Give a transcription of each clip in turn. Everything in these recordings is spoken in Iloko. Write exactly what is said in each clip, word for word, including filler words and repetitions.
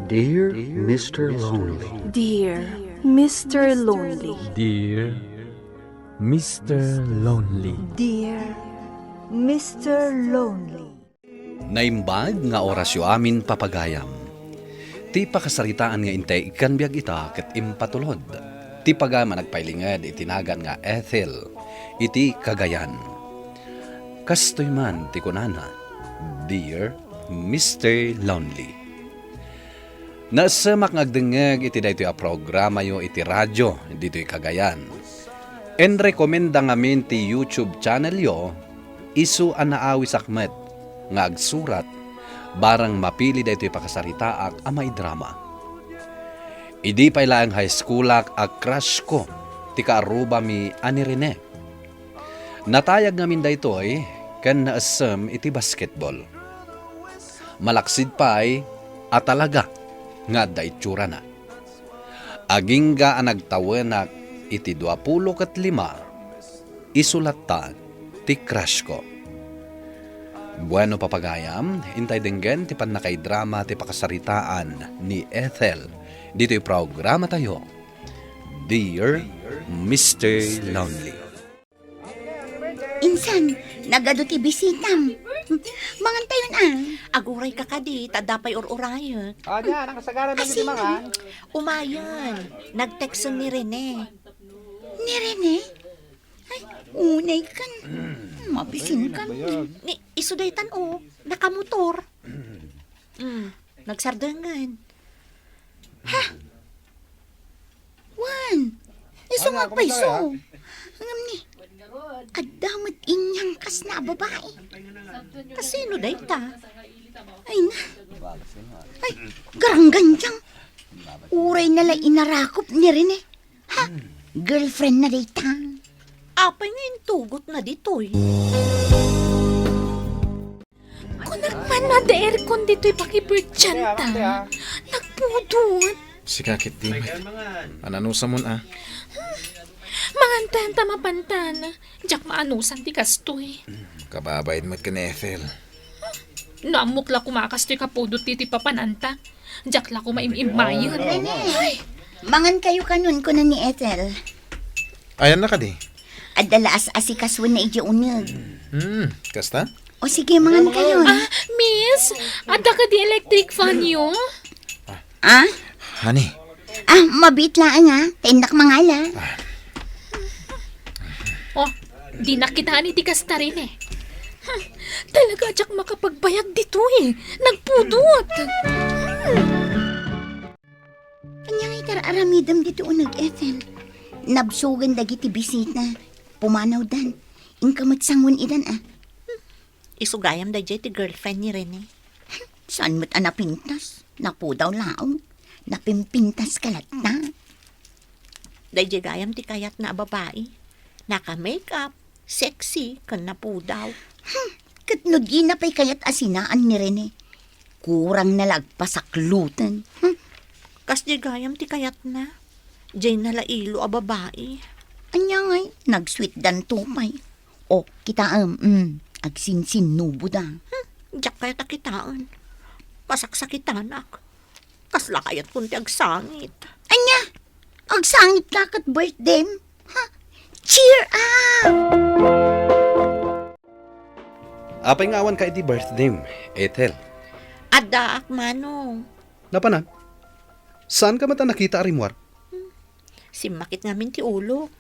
Dear Mister Lonely. Dear Mister Lonely. Dear Mister Lonely. Dear Mister Lonely. Naimbag nga orasyo amin, papagayam. Ti pakasaritaan nga intay ikkan biag ita ket impatulod. Ti pagayam a nagpailinged iti nagan nga Ethel iti Cagayan. Kastoy man ti kunana, Dear Mister Lonely. Naessemak nga agdengngeg iti daytoy a programayo iti radio ditoy Cagayan. Enrekomenda ngamin ti YouTube channelyo, isu a naawisak met nga agsurat, barang mapili daytoy pakasaritaak a maidrama. Idi pay laeng high schoolak a crush ko ti kaarrubami a ni Rene. Natayag ngamin daytoy ken naessem iti basketball. Malaksid pay a talaga nga adda itsurana. Agingga a nagtawenak iti duapulo ket lima, isu latta ti crush ko. Bueno, papagayam, intay denggen ti pannakaidrama ti pakasaritaan ni Ethel ditoy programatayo, Dear Mister Lonely. Insan, nagadu ti bisitam. Mangantayon a. Aguray ka kadi, ta adda pay ur-urayek. Ah, nia, nakasagana na Asin? Di mangan. Umayen, nagtexten ni Rene. Ni Rene? Ay, unay kan. Mabisin kan. Ni, isu daytan, o, nakamotor. Mm, nagsardengen. Ha? Wen, isu nga agpayso. Ngem ni, adda met inyang kasna a babai. Kasino dayta? Ay na. Ay, garanggandiang. Uray na la inarakop ni Rene. Ha? Girlfriend na dayta. Apay nga intugotna ditoy? Kunak man nga adda aircon ditoy pakibirthday ta. Nagpudot. Sika ket di met. Ananusam, a? Mangantayon ta mapantan. Diak maanusan ti kastoy. Kababain met ken Ethel. No ammok la koma a kastoy kapudot ditoy papananta. Diak la koma im-immayen. Ay! Mangan kayo kanon, kuna ni Ethel. Ayanna kadi? Adda la as-asikasoenna idiay uneg. Hmm, kasta? O sige, mangan kayo. Ah, miss, adda kadi electric fan yo? Ah? Honey. Ah, mabiit laeng, ah. Ta innak mangala. Oh, dinak kitaen iti kasta, Rene. Hmm, talaga diak makapagbayag ditoy. Nagpudot. Hmm. Ania nga itar-aramidem ditoy uneg, Ethel? Nabsogen dagiti bisita. Pumanawdan. Inka met sangoen idan, a. Isu gayam daydiay ti girlfriend ni Rene. Saan met a napintas? Napudaw laeng. Napimpintas ka latta. Daydiay gayam ti kayatna a babai. Naka-makeup, sexy, ken napudaw. Hmm, ket no dina pay kayat a sinaan ni Rene, kurangna la agpasakloten. Hmm. Kasdiay gayam ti kayatna. Diayna la ilo a babai. Ania ngay, nagsweetdanto pay. O, kitaem, mm, agsinsinnuboda. Hmm, diak kayat a kitaen. Masaksakitanak. Kasla kayatkon ti agsangit. Ania? Agsangit ka ket birthday? Ha? Cheer up! Apay nga awan ka iti birthday, Ethel? Addaak, Manong. Napanak? Saan ka met a nakita a rimmuar? Simmakit ngamin ti ulok.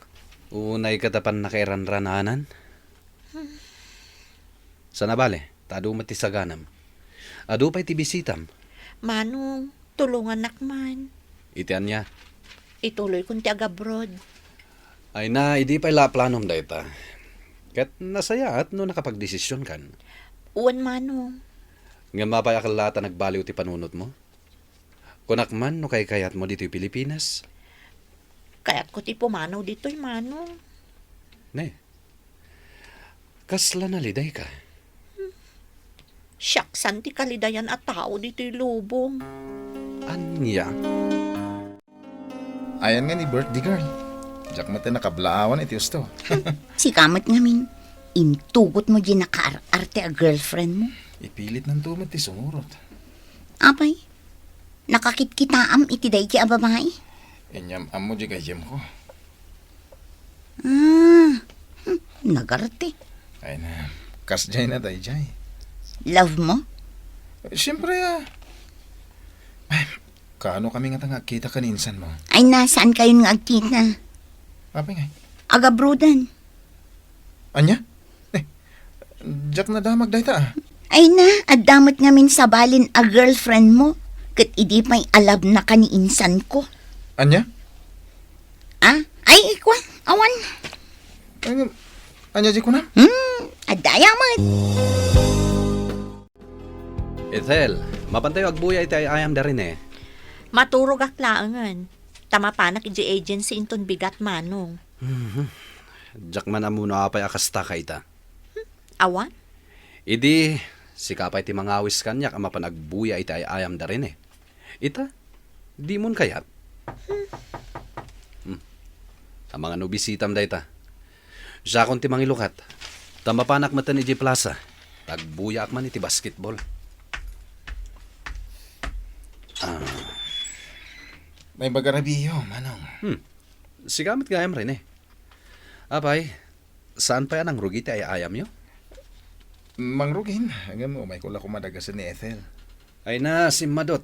Unay ka ta pannakairanrananan? Sana bale, ta adu met ti saganam. Adu pay ti bisitam. Manong, tulongannak man. Iti ania? Ituloykon ti agabroad. Ay na, idi pay la planom dayta. Ket nasayaat no nakapagdesisionkan. Wen, Manong. Ngem apay a ket la ta nagbaliw ti panunotmo? Kunak man no kaykayatmo ditoy Pilipinas? Kayatko ti pumanaw ditoy, Manong. Ne, kasla nalidayka? Siak san ti kalidayan a tao ditoy lubong. Ania? Ayan nga ni birthday girl. Diak met ti nakablaawan iti usto. Sika met ngamin, intugotmo diay nakaar-arte a girlfriendmo. Ipilitnanto met ti sumurot. Apay, Nakakitkitaam iti daydi a babai? Inyam-ammo di gayyemko. Ah, hmm, nagarte. Ay na, kasdiay na daydiay. Love mo? Siyempre, ah. Ay, kaano kami nga ta nga agkita ken insan mo? Ay na, saan kayon nga agkita? Apay nga? Agabroadan. Anya? Eh, diak nadamag dayta, ah. Ay na, adda met ngamin sabalin a girlfriend mo, ket idi pay a love na ka ni insan ko. Anya? Ah? Ay, ikwa, awan. Ay, anya di kunam? Hmm, adda aya met. Ethel, mapantayo agbuya iti ay-ayam da Rene. Maturogak laengen. Ta mapanak idiay agency inton bigat, Manong. Mhm. Diak man ammo no apay a kasta ka ita. Awan? Idi, sika pay ti mangawis kaniak a mapan agbuya iti ay-ayam da Rene. Ita, dimon kayat? Hmm. Amangan no bisitam dayta. Siakon ti mangilukat. Ta mapanak metten idiay plaza. Agbuyaak man iti basketball. Ah. Naimbag a rabiyo, Manong. Hmm. Sika met gayam, Rene. Apay, saan pay a nangrugi ti ay-ayamyo? Mangrugin, ngem umayko la koma dagasen ni Ethel. Ay na, simmadot.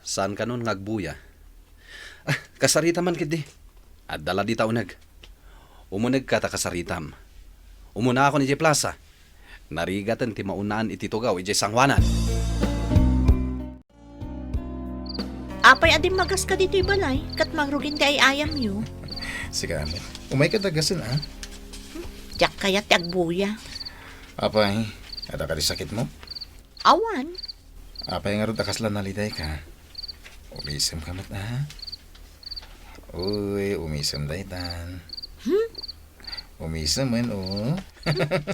Saan kanon nga agbuya? Ah, kasarita man ketdi. Adda la dita uneg. Umunegka ta kasaritam. Umunaakon idiay plaza. Narigaten ti maunaan iti tugaw idiay sangoanan. Apay a dimmagas ka ditoy balay, ket mangrugin ti ay-ayamyo? Sika met. Umayka dagasen, a? Diak kayat ti agbuya. Apay, adda kadi sakitmo? Awan. Apay ngarud a kasla nalidayka? Umisemka met, a? Uy, umisem daytan. Hmm? Umisemen, o.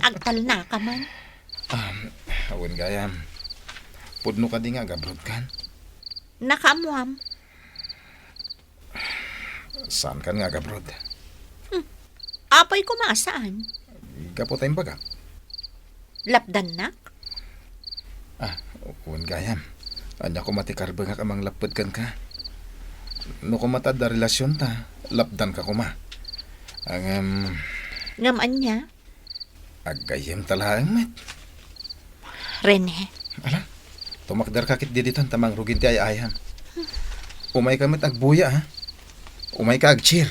Agtalnaka man. Um, wen gayam. Pudno kadi nga agabroad kan? Nakaammoam. Saan kan nga agabroad? Hmm. Apay koma a saan? Gapu ta imbagak. Lapdannak? Ah, wen gayam. Ania koma ti karbengak a manglapped kenka? No koma ta adda relasionta, lapdanka koma. Ngem, ngem ania? Aggayyemta laeng met. Rene. Ala, tumakderka ketdi ditan ta mangrugin ti ay-ayam. Umayka met agbuya, a? Umayka ag-cheer.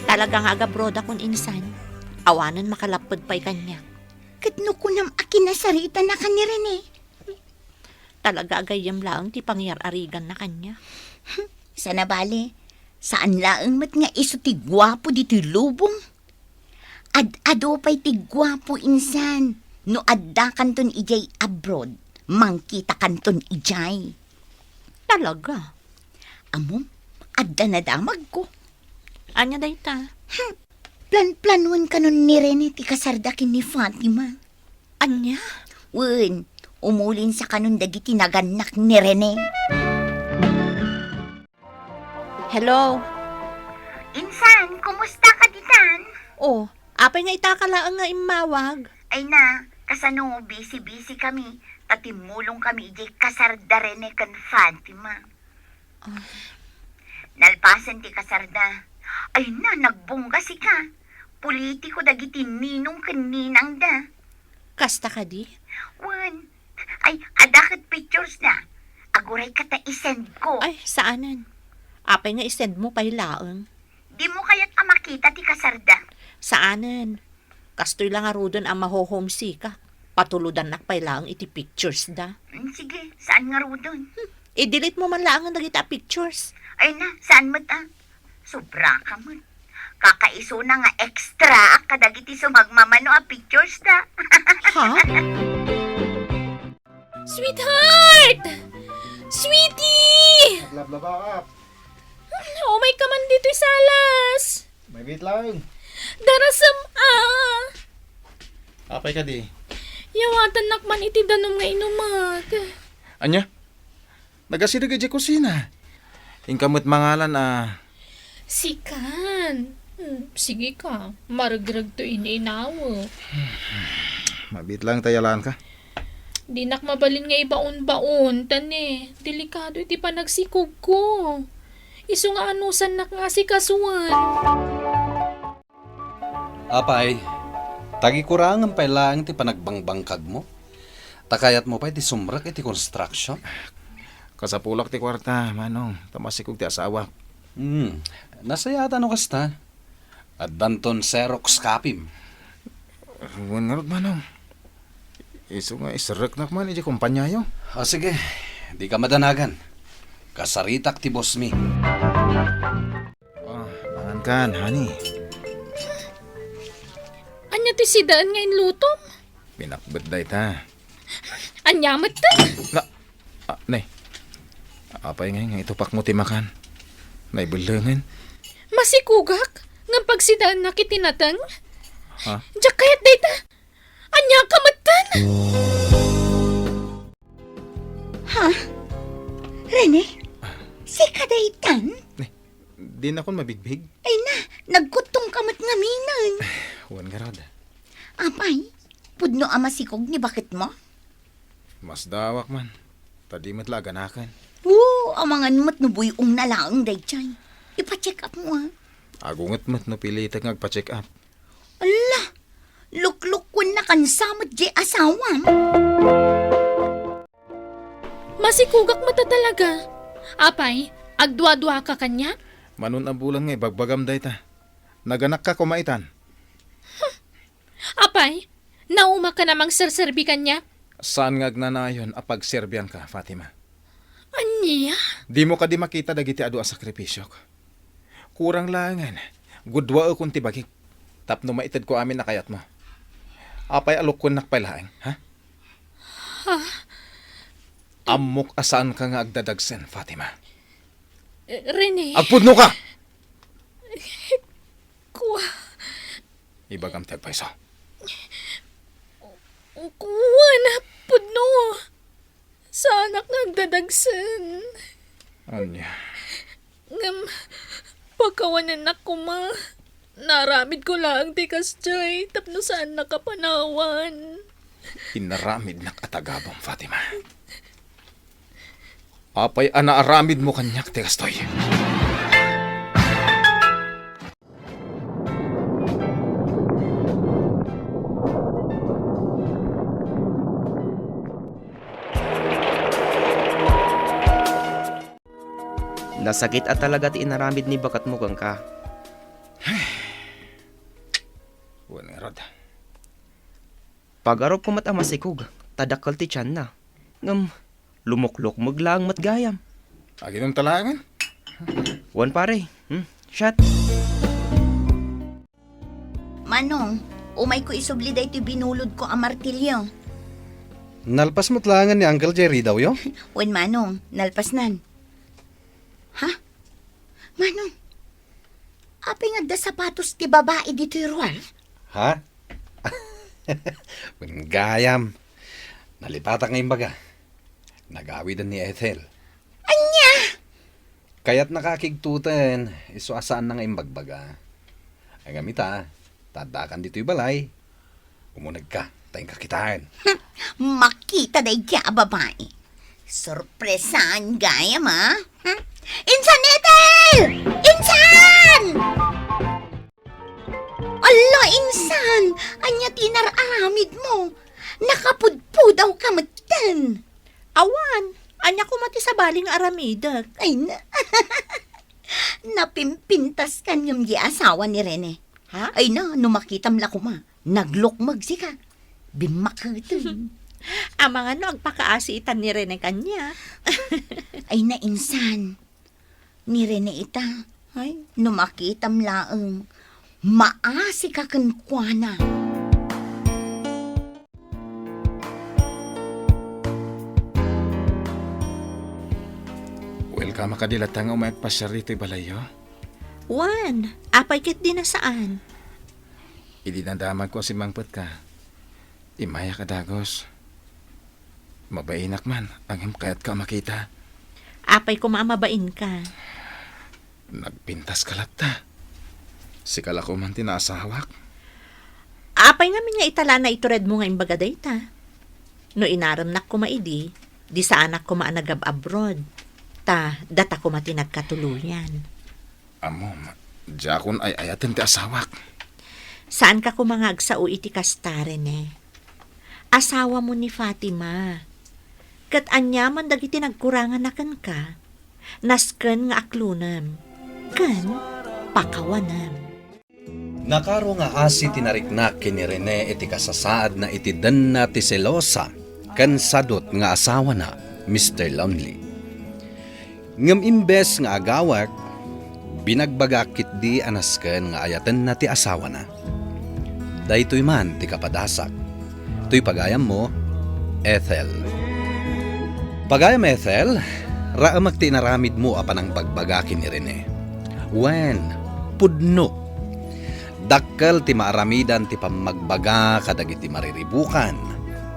Talaga nga agabrodakon insan, awanen makalapped pay kaniak. Ket no kunam a kinasaritanaka ni Rene? Talaga a gayyem laeng ti pangyar-ariganna kaniak. Sana bale, saan laeng met nga isu ti guapo ditoy lubong? Ad-adu pay ti guapo insan no addakanton idiay abroad, mangkitakanton idiay. Talaga? Ammom, adda nadamagko. Ania dayta? Hmm, planplanuan kanon ni Rene ti kasarda ken ni Fatima. Ania? Wen, umulinsa kanon dagiti nagannak ni Rene. Hello? Insan, kumusta ka ditan? Oh, apay nga ita ka laeng nga immawag? Ay na, kasano, busy-busy kami, ta timmulong kami idiay kasarda Rene ken Fatima. Ah. Nalpasen ti kasarda. Ay na, nagbungga sika. Politiko dagiti ninong ken ninangda. Kasta kadi? Wen. Ay, adda ket pictures na. Agurayka ta isend ko. Ay, saanen. Apay nga isend mo pay laeng? Dimo kayat a makita ti kasarda? Saanen. Kastoy la ngaruden a maho-homesickak. Patulodannak pay laeng iti pictures da. Mm, sige, saan ngaruden? Hmm, i-delete mo man laengen dagita a pictures. Ay na, saan met a? Sobra ka met. Kakaisuna nga extra kadagiti sumagmamano a pictures da. Ha? Sweetheart! Sweetie! Lablabak. Umay ka man ditoy salas. Mabiit lang. Darasem a. Apay kadi? Yawatannak man iti danum nga inumek. Ania? Nagasideg idiay kusina. Inka met mangalan a. Sikan. Hmm, sige ka. Maragregto ini inawa. Mabiit lang ta yalanka. Dinak mabalin nga ibaon-baon, ta ne, delikado iti panagsikogko. Isu nga anusannak nga asikasuan. Apay, tagikuraengen pay laeng ti panagbangbangkagmo? Ta kayatmo pay ti sumrek iti construction? Kasapulak ti kuarta, Manong, ta masikog ti asawak. Hmm, nasayaat no kasta. Addanton Xerox copy-m. Wen ngarud, Manong. Isu nga isreknak man iti kumpaniayo. O sige, dika madanagan. Kasaritak ti boss mi. Ah, mangan kan, honey. Ania ti sidaen nga inlutom? Pinakbet dayta. Ania met ta? Na, ah, ne. Apay ngay nga itupakmo ti makan? Naibellengen? Masikogak ngem pagsidaennak iti nateng. Ha? Diak kayat dayta. Ania ka metten? Ha? Rene? Sika daytan? Ne, dinakon mabigbig? Ay na, nagkuttong ka met ngamin. Wen ngarud. Apay, pudno a masikog ni baketmo? Masdaawak man. Ta di met la aganaken. Oo, amangan met no buy-ong na laeng daydiay. Ipa-check up mo, ah. Agunget met no pilitek nga agpa-check up. Ala, luklukwennak sa met di asawam. Masikogak met a talaga. Apay, agduadua ka kaniak? Manon a bulan nga ibagbagam dayta. Naganakka koma itan. Apay, naumakan a mangserserbi kaniak? Saan nga agnanayon a pagserbianka, Fatima? Ania? Dimo kadi makita dagiti adu a sakripisiok? Kurang laengen, gudwaekon ti bagik tapno maitedko amin a kayatmo. Apay a lukwennak pay laeng, ha? Ha? Ammok a saanka nga agdadagsen, Fatima. Eh, Rene. Agpudno ka! Kua. Ibagam ti agpayso. Kuana, pudno. Saanak nga agdadagsen. Ania? Ngem, pakawanennak koma. Naaramidko laeng ti kasjay tapno saannak a panawan. Inaramidnak a tagabem, Fatima. Apay a naaramidmo kaniak ti kastoy? Nasakit a talaga ti inaramid ni baketmo kenka. Wen ngarud. Pagarupko met a masikog, ta dakkel ti tianna. Ngem, lumuklukmeg laeng met gayam. Aginom ta laengen? Wen, pare. Hmm, shot. Manong, umayko isubli daytoy binulodko a martilyo. Nalpas met laengen ni Uncle Jerry dawyo? Wen, Manong, nalpasnan. Ha? Manong, apay nga adda sapatos ti babai ditoy ruar? Ha? Wen gayam. Nalipatak nga imbaga. Nagawiden ni Ethel. Ania? Kayatnaka a kigtuten, isu a saanna nga imbagbaga. Ngem ita, ta addakan ditoy balay. Umunegka, ta inka kitaen. Makita daydiay a babai. Sorpresaan gayam, a. Hmm? Insan, Ethel! Insan! Ala, insan! Ania ti inar-aramidmo? Nakapudpudawka metten. Awan, ania koma ti sabali nga aramidek? Ay na. Napimpintaskan ngem di asawa ni Rene. Ha? Ay na, no makitam la koma, naglukmeg sika. Bimmaketen. Amangan no agpakaasi itan ni Rene kaniak. Ay na, insan. Ni Rene ita, ay, no makitam laeng, maasika kenkuana. Welcome a kadi latta nga umay agpasiar ditoy balayyo. Wen, apay ket di na saan? Idi nadamagko a simmangpetka, immayak a dagus. Mabainak man, ngem kayatka a makita. Apay koma a mabainka? Nagpintaska latta. Sika la koma ti naasawak. Apay ngamin nga ita la naituredmo nga imbaga dayta? No inaremnak koma idi, di saanak koma a nagab-abroad, ta data koma ti nagkatuloyan. Ammom, diakon ay-ayaten ti asawak. Saanka koma nga agsao iti kasta, Rene. Asawamo ni Fatima. Ket aniaman dagiti nagkuranganna kenka, nasken nga aklonem ken pakawanem. Nakaro nga asi ti nariknak ken ni Rene iti kasasaadna iti denna ti selosa ken sadut nga asawana, Mister Lonely. Ngem imbes nga agawek, binagbagaak ketdi a nasken nga ayatenna ti asawana. Daytoy man ti kapadasak. Toy pagayammo, Ethel. Pagayam Ethel, raamek ti inaramidmo a panangbagbaga ken ni Rene. Wen, pudno. Dakkel ti maaramidan ti pammagbaga kadagiti mariribukan,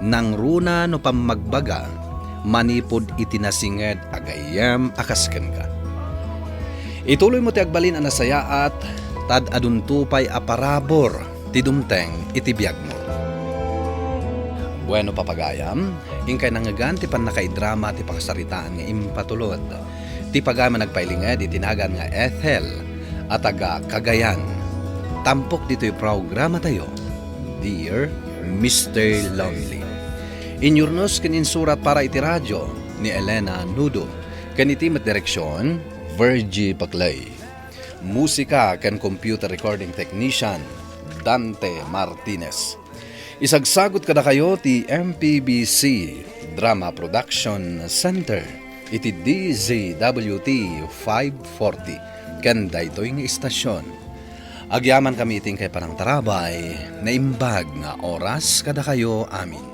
nangruna no pammagbaga manipud iti nasinged a gayyem a kas kenka. Ituloymo ti agbalin a nasayaat, ta ad-adunto pay a parabur ti dumteng iti biagmo. Bueno, papagayam, inkay nangngegan ti pannakaidrama ti pakasaritaan nga impatulod. Ti pagayam a nagpailinged iti nagan nga Ethel a taga Cagayan. Tampok ditoy programatayo, Dear Mister Lonely. Inyurnos ken insurat para iti radio ni Elena Nudo, ken iti met direksion, Virgie Paclay. Musika ken computer recording technician, Dante Martinez. Isagsagut kadakayo ti M P B C Drama Production Center iti D Z W T five forty ken daytoy nga istasyon. Agyamankami iti inkay panangtarabay, naimbag nga oras kadakayo amin.